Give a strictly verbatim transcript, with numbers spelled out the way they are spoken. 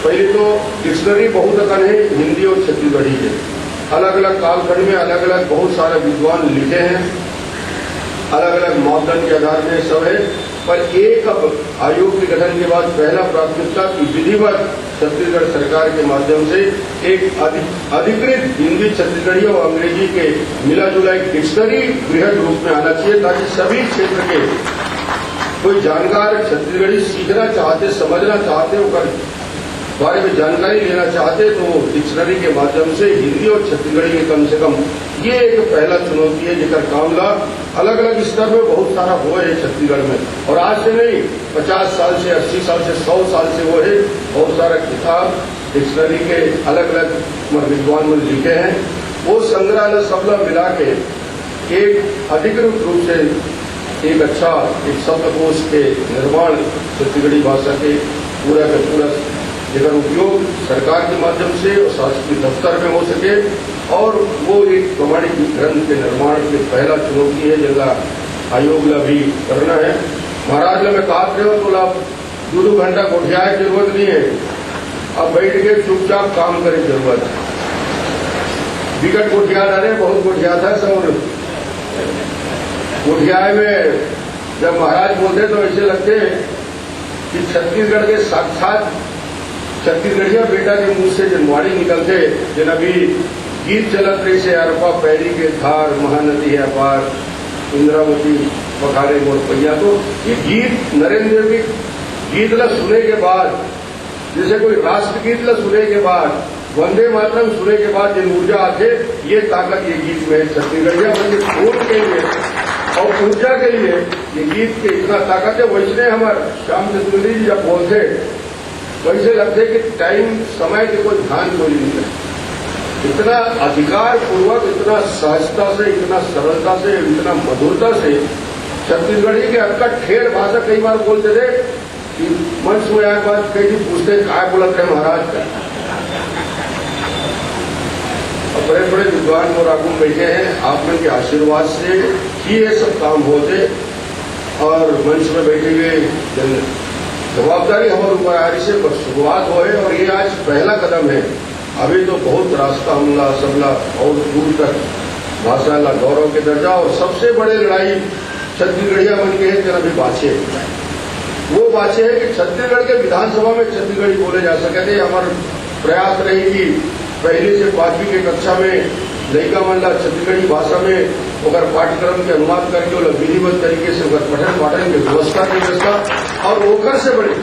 पहले तो डिक्शनरी बहुत अकन है हिंदी और छत्तीसगढ़ी के, अलग-अलग कालखंड में अलग-अलग बहुत सारे विद्वान लिखे हैं, अलग-अलग मापदंड के आधार में सब है। पर एक अब आयोग के गठन के बाद पहला प्राथमिकता कि विधिवत छत्तीसगढ़ सरकार के माध्यम से एक अधि-, अधिकृत हिंदी, छत्तीसगढ़ी और अंग्रेजी के मिला जुला एक डिक्शनरी बृहद रूप में आना चाहिए, ताकि सभी क्षेत्र के कोई जानकार छत्तीसगढ़ी सीखना चाहते, समझना चाहते, ओकर बारे में जानकारी लेना चाहते, तो वो डिक्शनरी के माध्यम से हिंदी और छत्तीसगढ़ी में कम से कम ये एक पहला चुनौती है, जेकर काम ला अलग-अलग स्तर में बहुत सारा हुआ है छत्तीसगढ़ में। और आज से नहीं, पचास साल से, अस्सी साल से, सौ साल से वो है, बहुत सारा किताब डिक्शनरी के अलग-अलग विद्वान मन लिखे हैं, वो संग्रह ला सबला मिला के एक अधिकृत रूप से एक अच्छा एक शब्दकोश के निर्माण, छत्तीसगढ़ी भाषा के पूरा के पूरा जेकर उपयोग सरकार के माध्यम से और शासकीय दफ्तर में हो सके, और वो एक प्रमाणिक ग्रंथ के निर्माण के पहला चुनौती है, जेला आयोग ला भी करना है। महाराज ला मैं कहत रहे हो तो ला दो दो घंटा गोठियाए के जरूरत नहीं है, अब बैठ के चुपचाप काम करे के जरूरत है। बिकट गोठिया डाले, बहुत गोठिया था सब। गोठियाए में जब महाराज बोलते तो ऐसे लगते कि छत्तीसगढ़ के साक्षात छत्तीसगढ़िया बेटा के मुंह से जन वाणी निकलते, जन अभी गीत चलत रहे से अरपा पैरी के धार महानदी है पार, इंद्रावती पखारे मोर पैया। तो ये गीत नरेंद्र देव के गीत ला सुने के बाद, जैसे कोई राष्ट्रगीत ला सुने के बाद, वंदे मातरम सुने के बाद जो ऊर्जा आते, ये ताकत ये गीत में है। छत्तीसगढ़िया मन के खून के लिए और ऊर्जा के लिए ये गीत के इतना ताकत है। वैसने हमारे श्याम चतुर्वेदी जी जब बोलते, वैसे लगते कि टाइम, समय के कोई ध्यान कोई नहीं है। इतना अधिकार पूर्वक, इतना सहजता से, इतना सरलता से, इतना मधुरता से छत्तीसगढ़ी के अक्का ठेठ भाषा कई बार बोलते थे कि मंच में आए बाद कई भी पूछते, "काय बोलत रहे महाराज का?" अब बड़े बड़े विद्वान और आगू बैठे हैं, आप मन के आशीर्वाद से ही ये सब काम होते। और मंच में बैठे हुए जन-, जवाबदारी हमारे ऊपर आ रही से, बस शुरुआत हो है और ये आज पहला कदम है। अभी तो बहुत रास्ता हमला सबला और दूर तक भाषा ला गौरव के दर्जा। और सबसे बड़े लड़ाई छत्तीसगढ़िया मन के है, तेरा भी बाचे। वो बाचे है कि छत्तीसगढ़ के विधानसभा में छत्तीसगढ़ी बोले जा सके थे। हमारा प्रयास रही कि पहली से पांचवी के कक्षा में लइका मन ला छत्तीसगढ़ी भाषा में ओकर पाठ्यक्रम के अनुवाद करके ओला विधिवत तरीके से ओकर पठन पाठन के व्यवस्था की व्यवस्था। और ओकर से बड़े